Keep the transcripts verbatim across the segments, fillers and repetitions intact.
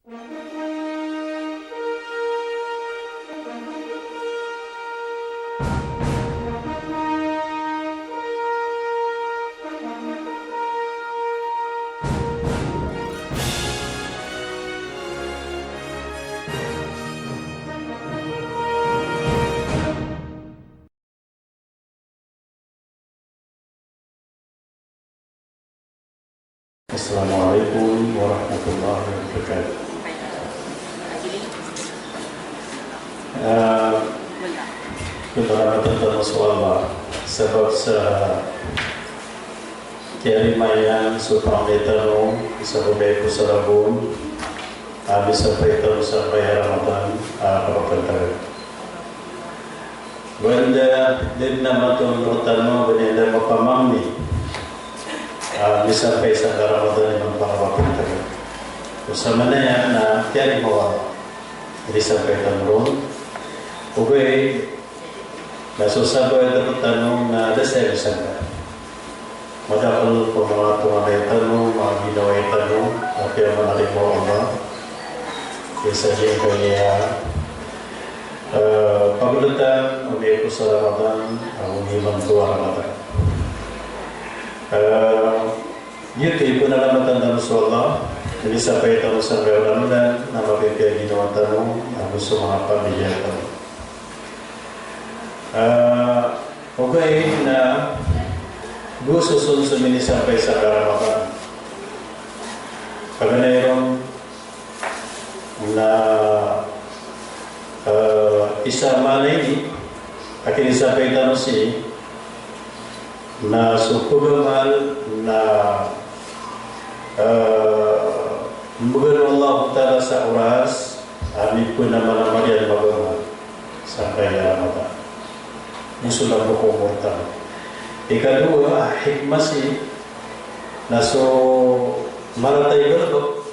Assalamualaikum warahmatullahi wabarakatuh. Ah, pinaramatan tano so Allah sabap sa kiyarima iyan so pangni tano sa bamay ko sa labon a misampay tano sangkaya Ramadan a kapapantag. Wanda den na maton rotano bani anda mapamangni a misampay sangkaya Ramadan imanto a kapapantag. Osaman iyan na kiyarima o Allah. Misampay tano ron. Ogaid na so sabaad rotano na da saya misangka. Madakl ko manga tonganay tano, manga ginaway tano, apiya manarima o Allah. Isa giyangkaya, eh, pagolotan, amay ko sa Ramadan, ago imanto a Ramadan. Eh, giyoto i panalamatan tano so Allah, misampay tano sangkaya Ramadan, na mapipiya ginawa tano, ago so manga pamilya tano. Ah, ogaid na go soson so minisampay sangkaya Ramadan. Paganay ron na, ah, isa a maana ini a kinisampay tano sii na so pagamal na, ah, mbgan o Allah Ta'ala sa oras a mipnamanamal iyan magamal sangkaya Ramadan. Misola bo ko umor tano. Ikadowa a hikmah sii na so marata i galbk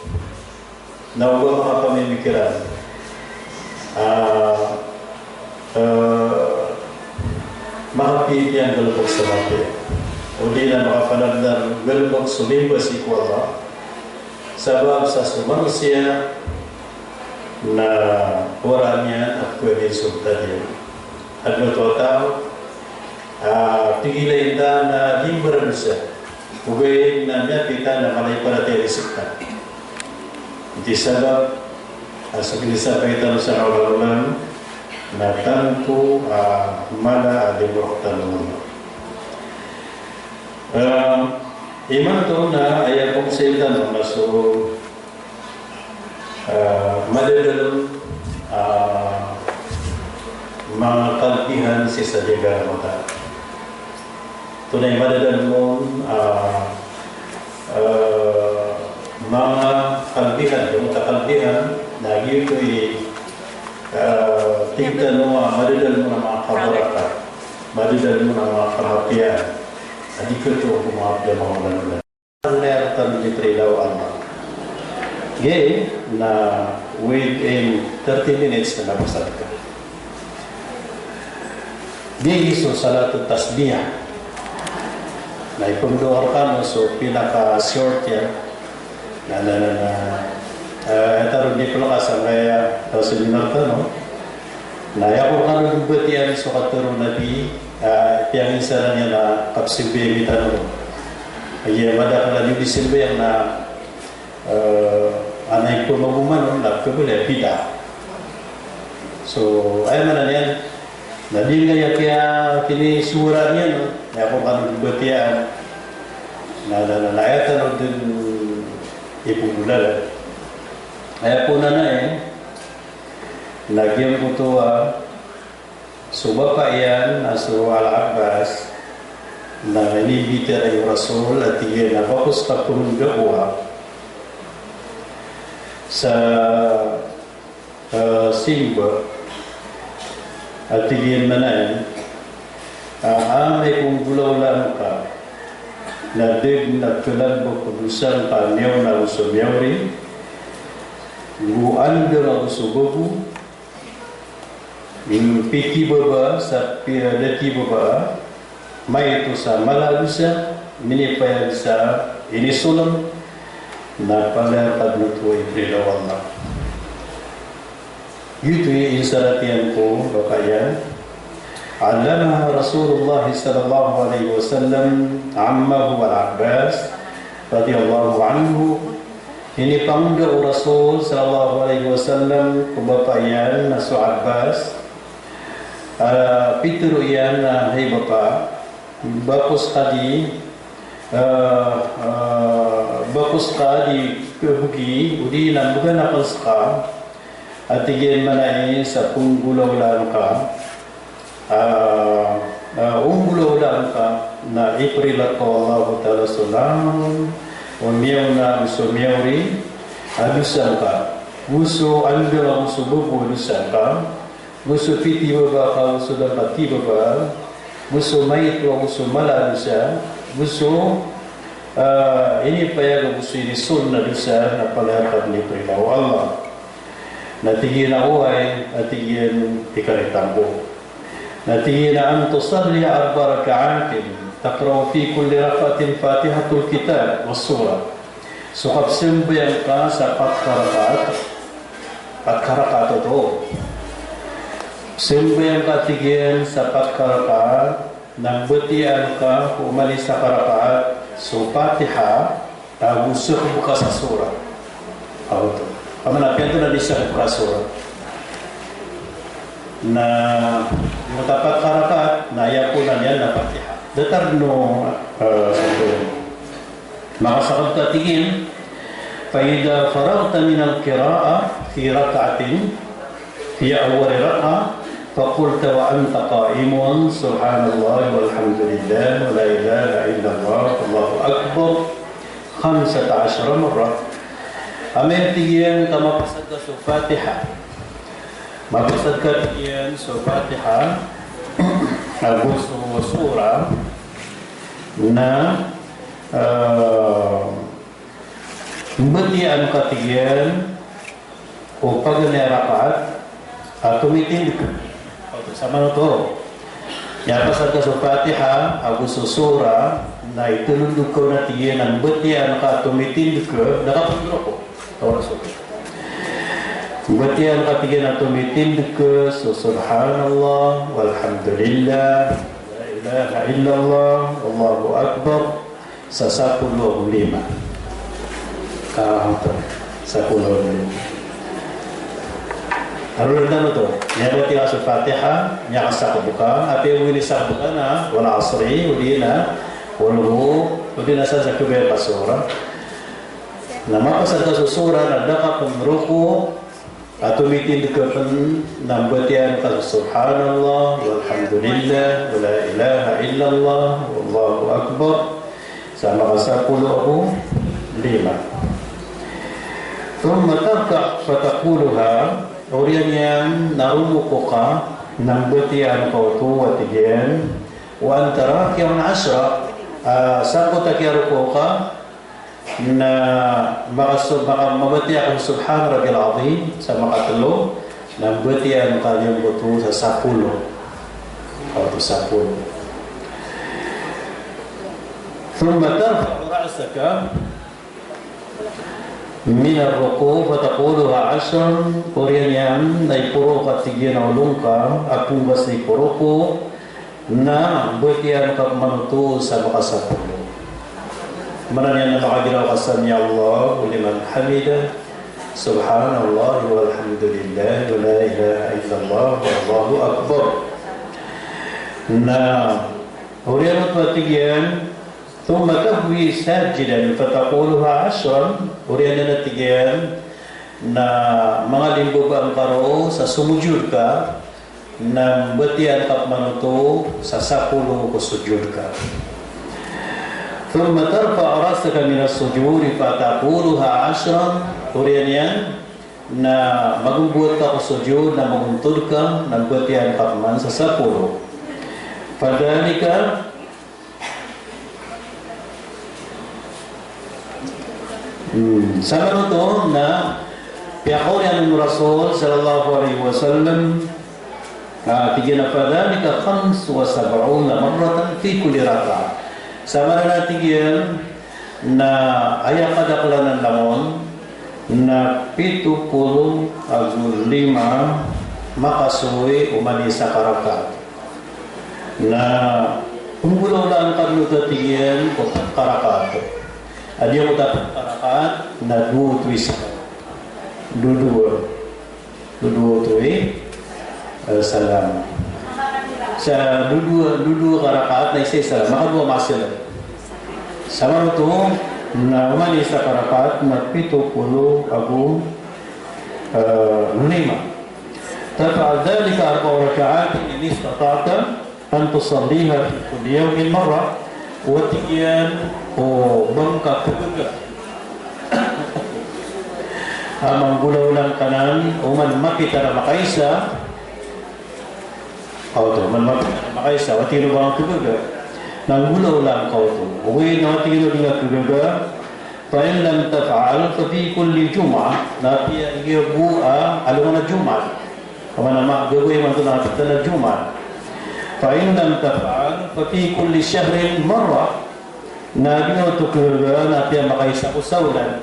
na oba makapamimikiran a, eh, makapipiya a galbk sa mapiya. Odi na makapanadn a galbk so mimba sii ko Allah. Sabap sa so manosiya na waraan iyan a pkhaadn so btad iyan. Adn oto a taw a pigilan ta na di mbaradosa. Ogaid na miyapita na mala i paratiyaya i sktano. Di sabap a so kinisampay tano sa rawlalan na tanto a mala a di mrok tano. Eh, imanto na aya pamosay tano na so Ah, madadalm, ah, manga kalbihan sii sa diyangka a mata. Tonaa i madadalm on, ah, ah, manga kalbihan, manga kalbihan, na giyoto i, ah, tig tano a madadalm on a manga kabaraka, madadalm on a manga kamatiyaan, a di katoon ko manga pd a manga olan-olan. Ner tan di trilaw ama. Ge na within thirty minutes na nabasad ka. Di so salatut tasbih. Na ipmdoar kano so pinaka short iyan. Na, na, na, na, eh, taro di plo ka sangkaya, taro seminar tano. Na aya ko kano batiyan so katharo o Nabi, ah, piyanginsaran iyan a kapsambayang tano. Aya madakl a di sambayang na, eh, anay ko magomanon na kabala bid'ah. So, aya maana niyan, na di nga aya kiya kinisowaraan iyan, aya ko kano batiyan. Na, na, na, na, aya tano dn ipmbolalan. Aya ko nanayan, na giyangkoto a so bapa iyan a so Al-Abbas na inimbitiyara o Rasul a tig iyan a bakos ka pngondakowa sa, eh, simba a tig iyan manayan a amay ko nggolawlaan ka na dn a khalbk o dosa ngka a miyaona ago so miyaori, go anda ago so bago, pikibaba sa pi-, da kibaba, maito sa mala a dosa, minipayag sa inisolm, Na palaya ka dn oto i prilawan na. Giyoto i insarat iyan ko bapa iyan. Allamaha Rasulullah sallallahu alaihi wasallam ammahu Al-Abbas radiyallahu anhu. Inipangonda o Rasul sallallahu alaihi wasallam ko bapa iyan na so Abbas. Ah, pitharo iyan a, hay bapa, ba ko ska di, ah, ah, ba ko ska di kabgi, odi na bgan akn ska, a tig iyan, manaya sa pnggolawlaan ka, ah, ah, onggolawlaan ka, na iprila ka o Allahu Ta'ala so langon o miyaona ago so miyaori a dosa ngka, go so andang ago so babo a dosa ngka, go so pitibaba ka ago so da ka tibaba, go so maito ago so mala a dosa, go so, ah, inipayag ago so inisold na dosa, na palaya ka dn iprila o Allah. Na tig iyan a oway, a tig iyan, ikaritan ko. Na tig iyan a an tusalliya arba'a raka'atin taqra'u fi kulli raka'atin Fatihatal kitab was surah. So kapsambayang ka sa pat ka rakaat, pat ka rakaat oto. Sambayang ka tig iyan sa pat ka rakaat, na mbatiyaan ka ko oman i isa ka rakaat so Fatiha, ago so bka sa surah. Aw oto. Ka mana piyanto na di sa bka sa surah. Na, matapat ka rakaat, na aya ko na niyan na Fatiha. Datar no, eh, so Makasakab ka tig iyan, fa idha faraghta minal qira'ah fi rak'atin, fi awwali rak'ah, fa qulta wa anta qa'imun, subhanallah walhamdulillah, wa la ilaha illallah, wallahu akbar, khamsata ashara marrah. Amay tig iyan ka mapasad ka so Fatiha. Mapasad ka tig iyan so Fatiha, ago so surah, na, ah, mbatiyaan ka tig iyan o paganay a rakaat a tomitindg ka. Oto, samanoto. Miyapasad ka so Fatiha ago so surah, na itolondog ka on a tig iyan a mbatiyaan ka a tomitindg ka, da ka pngroko. Oto, so. Mbatiyaan ka tig iyan a tomitindg ka so subhanallah, walhamdulillah, la ilaha illallah, wallahu akbar. Sa sapolo ago lima. Ka, sapolo ago lima. Aro ran tano oto. Miyabatiya ka so Fatiha, miyakasakab ka, apiya o inisakab ka na, wal asri, odi na, wal hu, odi na sa sa khabaya ka surah. Na mapasad ka so surah, na da ka pngroko, a tomitindg ka pn na mbatiyaan ka so subhanallah, walhamdulillah, wa la ilaha illallah, wallahu akbar. Sa makasapolo ago lima. Thumma tarka' fataquluha, oriyan iyan na roroko ka, na mbatiyaan ka oto a tig iyan, wa anta raki'un ashra, ah, sangkoto a kiyaroko ka, na makaso-, maka-, mabatiya ka so Subhana Rabbiyal Azim sa makatlo, na mbatiyaan ka niyan oto sa sapolo. Oto sapolo. Thumma tarfa'u ra'saka minar ruku' fataquluha ashran, oriyan iyan na iporo ka tig iyan a olo ngka, a pmbasa i poro ko, na mbatiyaan ka pman oto sa makasapolo. Maana niyan na makagiraw ka sami'allahu liman hamidah, subhanallah walhamdulillah wa la ilaha illallah wallahu akbar. Na oriyan oto a tig iyan, thumma tahwi sajidan fataquluha ashran, oriyan iyan a tig iyan na mangalimbaba ngka roo sa somojod ka, na mbatiyaan ka pman oto sa sapolo ko sojod ka. Thumma tarfa'u ra'saka minas sujudi fataquluha ashran, oriyan iyan na magombowat ka ko sojod, na magontod ka, na mbatiyaan ka pman sa sapolo. Fadhalika Hmm, samanoto na piyakaori anan o Rasul sallallahu alaihi wasallam, ah, tig iyan a fadhalika khamsun wa sab'una marratan fi kulli rak'ah. Samanan a tig iyan Na aya kadaklan anan langon na pito polo ago lima makasoy oman i isa ka rakaat. Na pnggolawlaan ka dn oto, tig iyan, ko pat ka rakaat. Adi ako ta pat ka rakaat na dowa oto i isa. Dodowa. Dodowa oto i, eh, salam. Sa dodowa, dodowa ka rakaat na isa i salam. Makadowa masalam. Sa maroto na oman i isa ka rakaat na pito polo ago, eh, lima. Taf'al dhalika arba'a raka'atin in istata'ta an tusalliha fi kulli yawmin marra, o tig iyan, o ba ngka khagaga a manggolawla ngka nan oman mapita na makaisa, a oto, oman mapita na makaisa, o tig iyan o ba ngka khagaga, na nggolawla ngka oto. Ogaid na o tig iyan o di ngka khagaga, fa in lam taf'al fa fi kulli jum'ah, na apiya aya bo a alongan a Jumaat. Oman a ma, gagawii man oto na pita na Jumaat. Fa in lam taf'al fa fi kulli shahrin marra. Na di ngka oto khagaga na apiya makaisa ko saolan.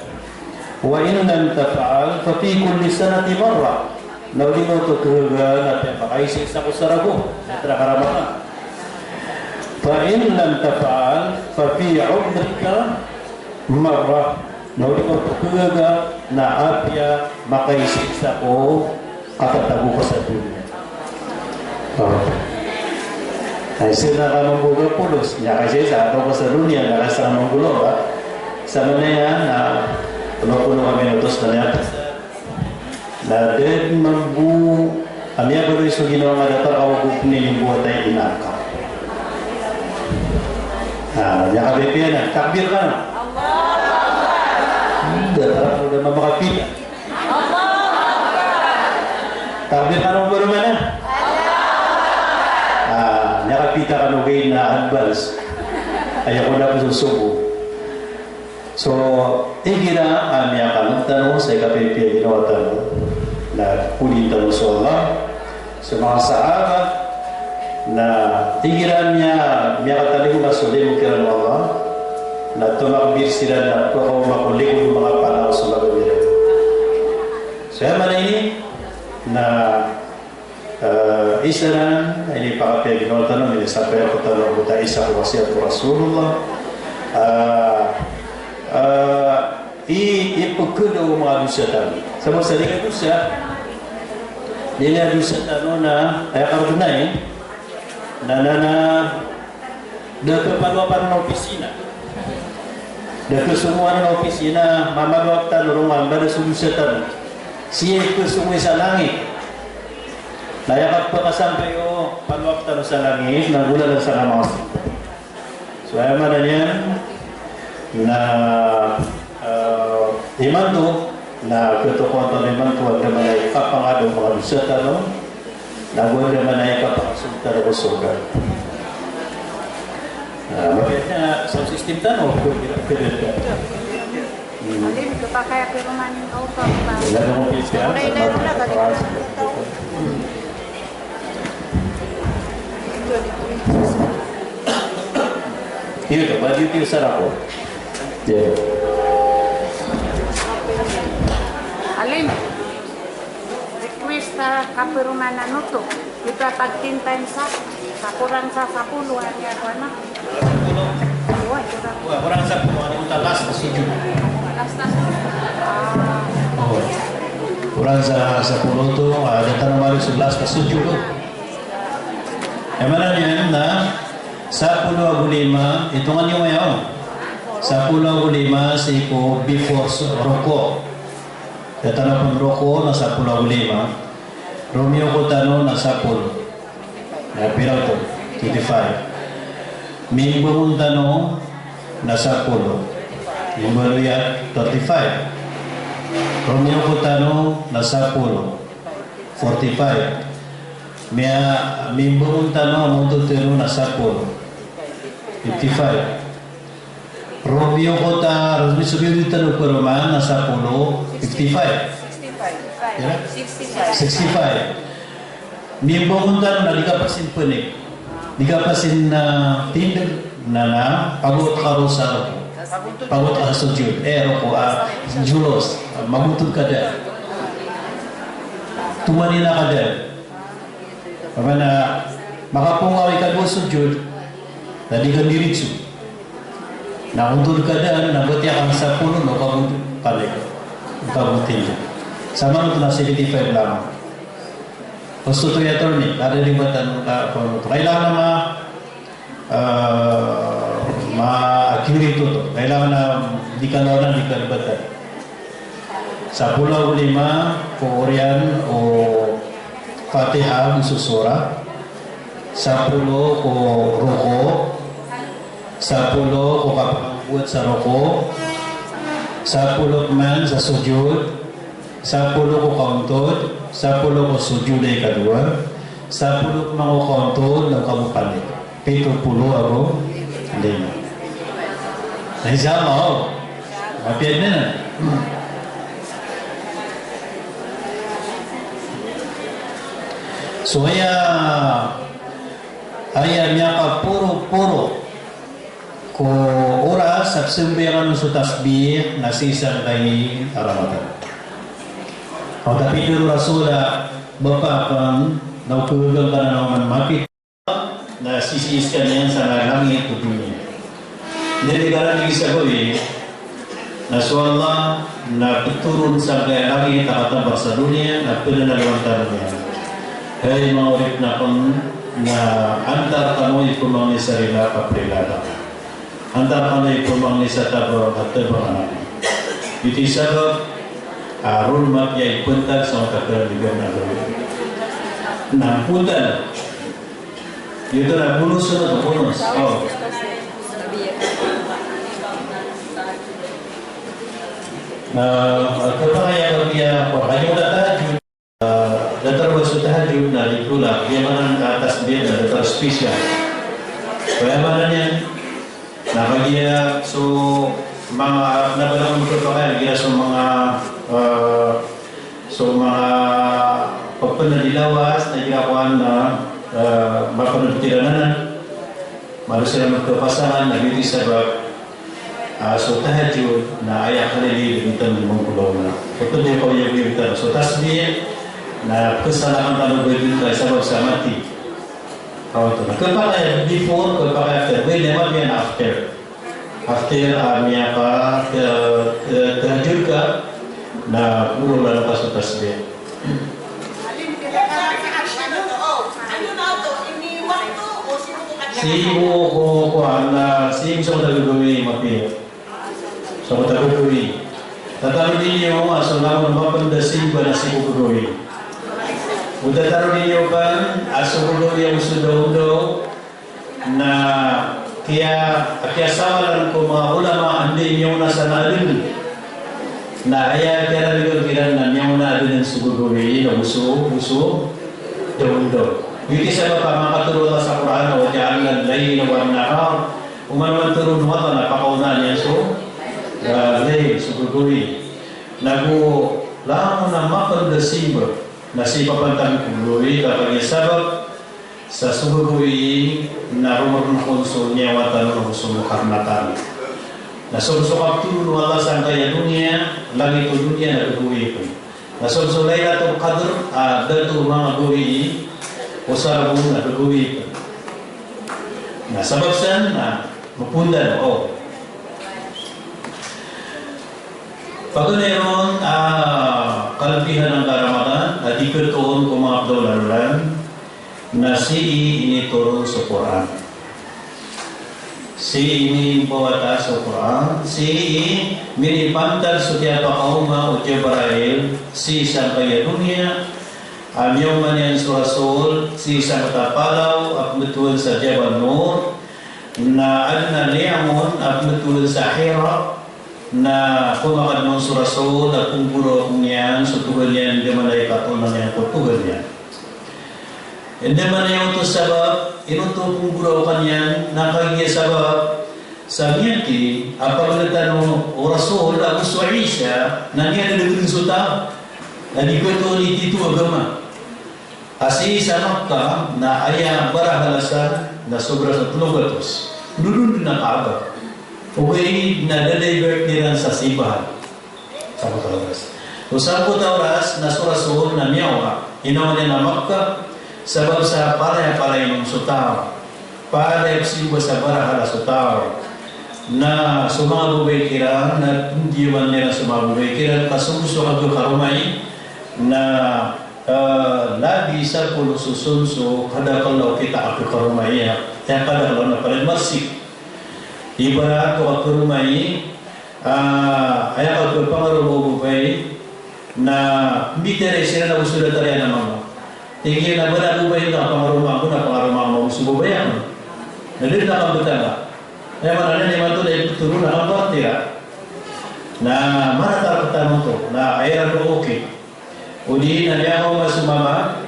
Wa in lam taf'al fa fi kulli sanati marra. Na di ngka oto khagaga na apiya makaisa-isa ko sarago. Sa tira ka Ramadan. Fa in lam taf'al fa fi umrika marra. Na o di ngka oto khagaga na apiya makaisa-isa ko katatago ka sa doniya. O. Na isa na ka mambo ka polos, miyakaisa-isa, tago ka sa doniya, miyakaisa ka mambo ka. Sa manaya na, polo-polo ka minutos na niyan. Na da dn mambo a miyabaloy so ginawa nga datar ka o go pn inimbowat a ina ngka. Na miyakapipiya na, takbir kano. Datar ka o da mamakapita. Takbir kano, ba ron man a. Ah, miyakapita kano, ogaid na advance. Aya ko da pn so sobo. So, igira a miyakalk tano sa ikapipiya a ginawa tano, na podiin tano so Allah, so manga sahaba, na igira a miya, miyakatalingoma so limo kiran o Allah, na tomakbir siran na pkaoma ko likod o manga panaw so manga bira. So, aya maana ini, na Eh, isa nan, inipakapiya a ginawa tano, minisapaya ko tano, ko ta isa ko wasiyat o Rasulullah. Eh, eh, i, ipkhada o manga dosa tano. Sabap sa di ka dosa, di na dosa tano na, aya kargna i, na, na, na, Da pphalowapan o opisina. Da khasongowan o opisina, mamalowap tano ron, mamba da so dosa tano. Sii khasongowi sa langit. Na aya kapakasampay o palowap tano sa langit, na golalan sa kamawasi. So, aya maana niyan, na Eh, imanto, na khatokawan tano imanto a andamanaya i kapangada o manga dosa tano, nago andamanaya i kapakasold tano ko sorga. Eh, mapiya na sound system tano, kira, kira, kira. Hmm. Alim, kapakay a piruman o pa. Wala na akong pizza. Wala na, wala na, balik na. Iyo, ba di tiyo sa rako. Iyo. Alim, request a kapiruman a noto. Ito a pagtinta sa, sa korang sa sapolo, aya ko ana. Sapolo? Oway, korang. Oway, korang sa sapolo, aya ko ta last na sodyo. Last na sodyo. Ah. Oway. Korang sa sapolo oto, ah, da tano mari so last na sodyo oto. Aya maana niyan na sapolo ago lima, itongan iyo aya on. Sapolo ago lima sii ko before so roko. Da tano pn roko na sapolo ago lima. Romiyoko tano na sapolo. Na pira oto? Twenty-five. Mimbangon tano na sapolo. Mimbaloy a thirty-five. Romiyoko tano na sapolo. Forty-five. Miya, mimbangon tano a monto tano na sapolo. Fifty-five. Romiyoko ta, romi, so miyodi tano paroman na sapolo, fifty-five. Ira? Sixty-five. Mimbangon tano na di kapasin panik. Di kapasin na tindg na, na, pagawat ka ron sa roko. Pagontod sa sojud, eh, roko, ah, julos, ah, magontod ka dn. Tumanina ka dn. Pamana, makaponga o ikadowa sojud, na di ka diritso. Na ontod ka dn, na batiya ka sapolo, na kagontod ka dn. Kagontod. Sa manoto na seventy-five lamang. Osto to, attorney, kada di batan ka, kailangan na ma- Ah, ma-accurate oto. Kailangan na di kalawanan, di kalibatan. Sapolo ago lima ko oriyan o Fatiha, so sura. Sapolo ko roko. Sapolo ko kapakambowat sa roko. Sapolo pman sa sojud. Sapolo ko kaontod, sapolo ko sojud a ikadowa, sapolo pman ko kaontod na kamopalit. Pito polo ago lima. Na insha Allah, o. Mapiya dn anan. So aya, aya miyakaporoporo ko oras a pzambayangan on so tasbih na sii sangkai a Ramadan. Kagiya pitharo o Rasul a ba pn na o kagaga ka na oman mapit na sisii skaniyan sa langit o doniya. Dn ibarat i isa gawii na so Allah na ptoron sangkai a langit a katambar sa doniya na pnanalowan tano niyan. Hay manga oripn akn, na antar kano i pmangni sa rila a kaprila akn. Antar kano i pmangni sa tabang a tabang akn. Giyoto i sabap a ron mapiya i pntag sa matakaraligan a gawii. Na pntag. Giyoto na bonus, na bonus. O. Na, ah, kapakay a kapiya, o, kagiya tahajjud, ah, datar ba so tahajjud na di tolak. Aya maana a tasbih na datar special. Aya maana niyan, na kagiya so manga, na ba na kapakay, kagiya so manga, ah, so manga pphana di lawas, na igira kowan na, eh, mapnod kiran anan. Malo siran magkapasangan, na giyoto i sabap, ah, so tahajjud, na aya kalilid, di tano di mangkulaw na. Ptod di ko iya giyoto, so tasbih, na pkasalakan tano ba giyoto, sabap sa mati. Kagiya oto. Na kapakay a before, kapakay a after. Ba aya mapiya na after. After, ah, miyaka, eh, eh, tahajjud ka, na poro lalo ka so tasbih. Sii bo ko, ko, ana, sii bo sa gagawii mapiya. So gagawii. Tatarodi niyo a so langon a mapnd a simba na sii ko gagawii. O tatarodi niyo pn a so gagawii a so daondaw na kiya, kiyasawalan ko manga ulama a anda i miyaona san a adn. Na aya kiyararigan kiran na miyaona a adn so gagawii na go so, go so daondaw. Giyoto i sabap a makatharo o Allah sa Qur'an, "Wa ja'alna al-layla wan-nahar." Oman man tharoon o Allah na pakaonaan iyan so, ah, layl, so gagawii. Na go langon a mapnd a simba na sii papantag ko gagawii, ka kagiya sabap sa so gagawii na rorongkon so niyawa tano, so karna tano. Na so, so kaptharoon o Allah sangkai a doniya, langit o doniya na gagawii pn. Na so, so Lailatul Qadr, ah, da oto manga gawii o saragona a gagawii. Na sabap san, na mapondan, o. Paganay ron, ah, kalbihan angkai a Ramadan, a di katoon ko manga pd a olan, na sii initoron so Qur'an. Sii inimbawata so Qur'an, sii minipantag so kiyapakaoma o Jibril, sii sangkai a doniya, a miyaoma niyan so Rasul, sii sangkoto a palaw, a pmbtowan sa Jabal Nur, na adn a liyangon, a pmbtowan sa Hira, na komakadn on so Rasul, a pnggoraok iyan so Tohan iyan, andamanaya i katoona niyan ko Tohan iyan. Andamanaya oto sabap, ino oto pnggoraokan iyan, na kagiya sabap sa miyati a paganatan o Rasul ago so Isa, na miyadagdag so taw a di katoon i tito a agama. A sii sa Makkah, na aya barahala san na sobra sa tlo gatos. Ndodon dn a Kaaba. Ogaid na da-divert iran sa simbahan. Sangkoto a oras. O sangkoto a oras na so Rasul na miyaoma, inaoma niyan a Makkah, sabap sa palaya-palaya inom so taw. Palaya pzimba sa barahala so taw. Na so manga babay kiran, na pndiyaman iran so manga babay kiran, ka so bo so kakakaroma iyan, na, eh, labi sapolo so sonso, kadakl o kita a kakaroma iyan, aya kadakl na palaya marsik. Ibarat o kakaroma iyan, ah, aya kapangaroma o babay, na mbitiyarai siran ago so datar iyan a mama. Tig iyan a ba na babay na pangaroma ako na pangaroma ako so babay ako. Na di na kambtanga. Aya maana niyan imanto na iptoro na kampartira. Na marata rktano oto, na aya iran okit. Odi na miyaoma so mama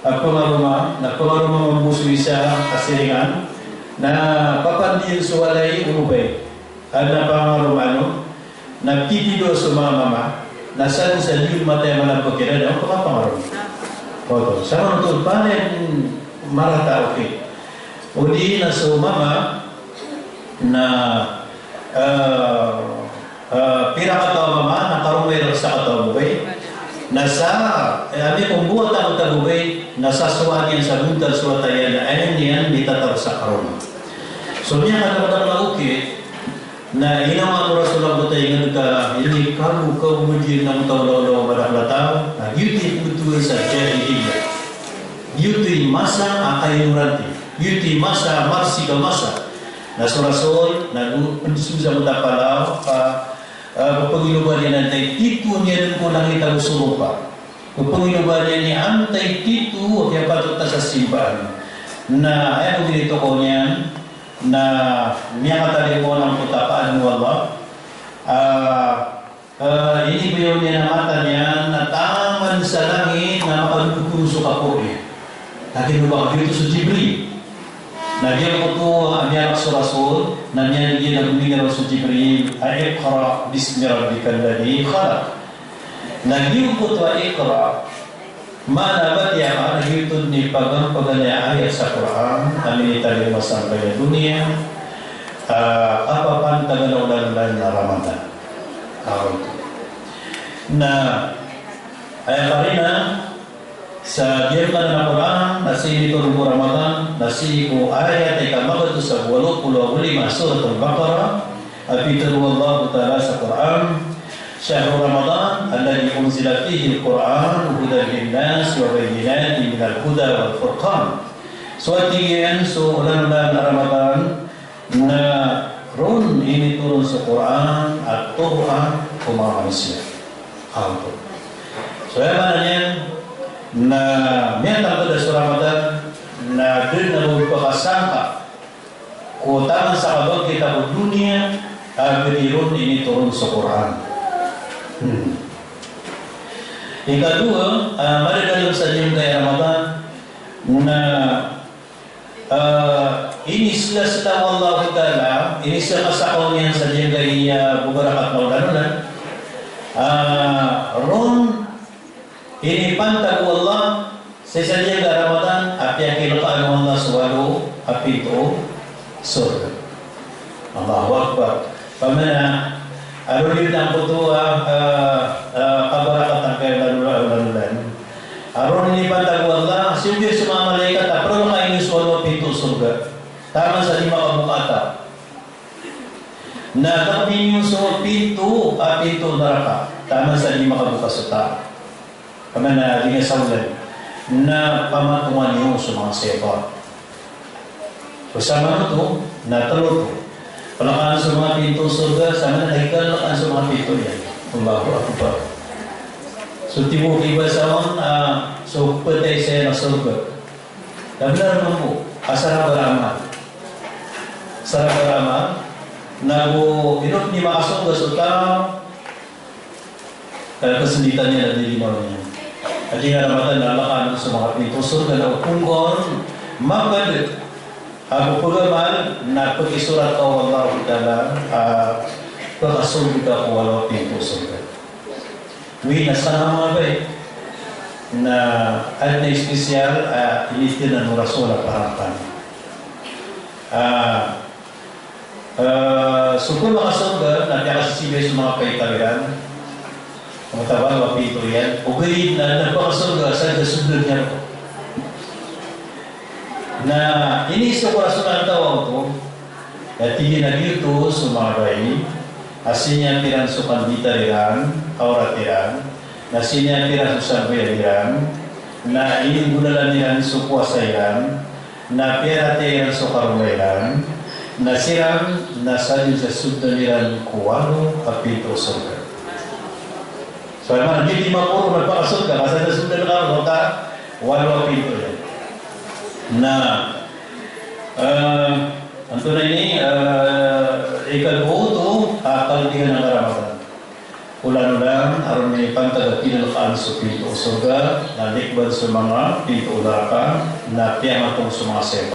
a pangaroma, na pangaroma mambo so isa a siringan, na papandiyan so walay o babay. Adn a pangaroma, ano, na pitido so manga mama, na sadn sa di on mataya manabak iran a pakapangaroma. Oto, samanoto, panin marata, okay. Odi na so mama, na, eh, eh, pira kataw a mama, na karoma iran sa kataw a babay. Na sa, eh, ami ko mbo a tago-tago babay, na sa sowaan iyan sa bontal so wata iyan, na aya niyan mitataro sa karoma. So miyakadakdakl a okit, na inaoma o Rasul a gotay ingd ka, ini kago, kago di na mataw law-law a madakl a taw, na giyoto i pmbtowan sa jahiliyyah. Giyoto i masa a kainorante. Giyoto i masa a marsik a masa. Na so Rasul, na go pndsoza ko tapalaw, ka, ah, ppangiloba niyan antaa i tito niyan ko langit ago so lopa. Ppangiloba niyan antaa i tito a kiyapatot a sasimbaan. Na aya ko ginitokaw niyan, na miyakatalingoma angkoto a kaadn o Allah. Ah, ah, inibayaw niyan a mata niyan na taman sa langit na makadodog on so kaporo iyan. Lagid o ba giyoto so Jibril. Na giyangkoto a miyalak so Rasul, na miyaligid a gomingiraw so Jibril, a "Iqra bismi rabbikal ladhi khalaq." Na giyangkoto a "Iqra", maana a batiya ka, na giyoto i pagampagan a ayat sa Qur'an a minitalingoma sangkaya doniya, ah, kapapantagan a olan-olan a Ramadan. Ah, na aya karina sa giyangkanan a Qur'an, na sii nitoron ko Ramadan, na sii ko ayat a ika magatos ago walo polo ago lima, Suratul Baqarah, a pitharo o Allahu Ta'ala sa Qur'an, "Shahru Ramadan alladhi unzila fihil Qur'an hudan linnasi wa bayyinatin minal huda wal furqan." So, a tig iyan, so olan-olan a Ramadan, na ron initoron so Qur'an a toroan ko manga manosiya. Anto. So, aya maana niyan na miyatangkd a so Ramadan na da dn a ba pakasangka ko taman sa kabagita ko doniya a gii ron initoron so Qur'an. Hmm. Ikadowa, ah, madadalm sa giyangkaya Ramadan na Ah, inisla-sla o Allahu Ta'ala, inisla-sla niyan sa giyangkaya babarakat na olan-olan. Ah, ron inipantag o Allah sa giyangkaya Ramadan a piyakilkaan o Allah so walo a pinto o sorga. Allahu Akbar. Pamana, a ron i tangkoto a, ah, ah, kabarakatan angkaya olan-olan. A ron inipantag o Allah, sii ko manga malaikat a plalakain so walo a pinto sorga. Taman sa di makaboka a taw. Na takmi niyo so pinto, a pinto naraka. Taman sa di makaboka so taw. Pamana di nga saolan na pamatongan iyo so manga setan. So samanoto na telo oto. Palakaan so manga pinto sorga, samanoto na ikalakaan so manga pinto iyan. Allahu Akbar. So tibo ki ba saon, ah, so ptay saya na sorga. Na bnar mambo a saraga a ramal. Saraga a ramal. Na go inot ni makasorga so taw, eh, kasenditan iyan a di ginawa niyan. Aya Ramadan na lakaan so manga pinto sorga na o pongkor mapd a pagamal na pakisorat o Allahu Ta'ala a pakasorga ko walo a pinto sorga. Wi na sana manga bay na adn a espesyal a initn o Rasul a parampang. Ah, Eh, so pmakasorga na piyakasisibay so manga paitar iran. Manga taw a pinto iyan. Ogaid na, na pakasorga sa da sodn iyan. Na iniiza ko a so manga taw a oto, na tig iyan a giyoto so manga bai a siniyap iran so kanditar iran, kawrat iran, na siniyap iran so sambayang iran, na ininggolalan iran so powasa iran, na piyaratiyaya iran so karoma iran, na siran na sadn sa sodn iran ko walo a pinto o sorga. So, aya maana niyan di maporo na pakasorga, ka sa da sodn iran ko walo a pinto iyan. Na, eh, antonaa ini, eh, ikadowa oto, a kalbihan a karapatan. Olan olan a roo mipantag a pinalkaan so pinto o sorga, na likban so manga pinto o naraka, na piyamatong so manga setan.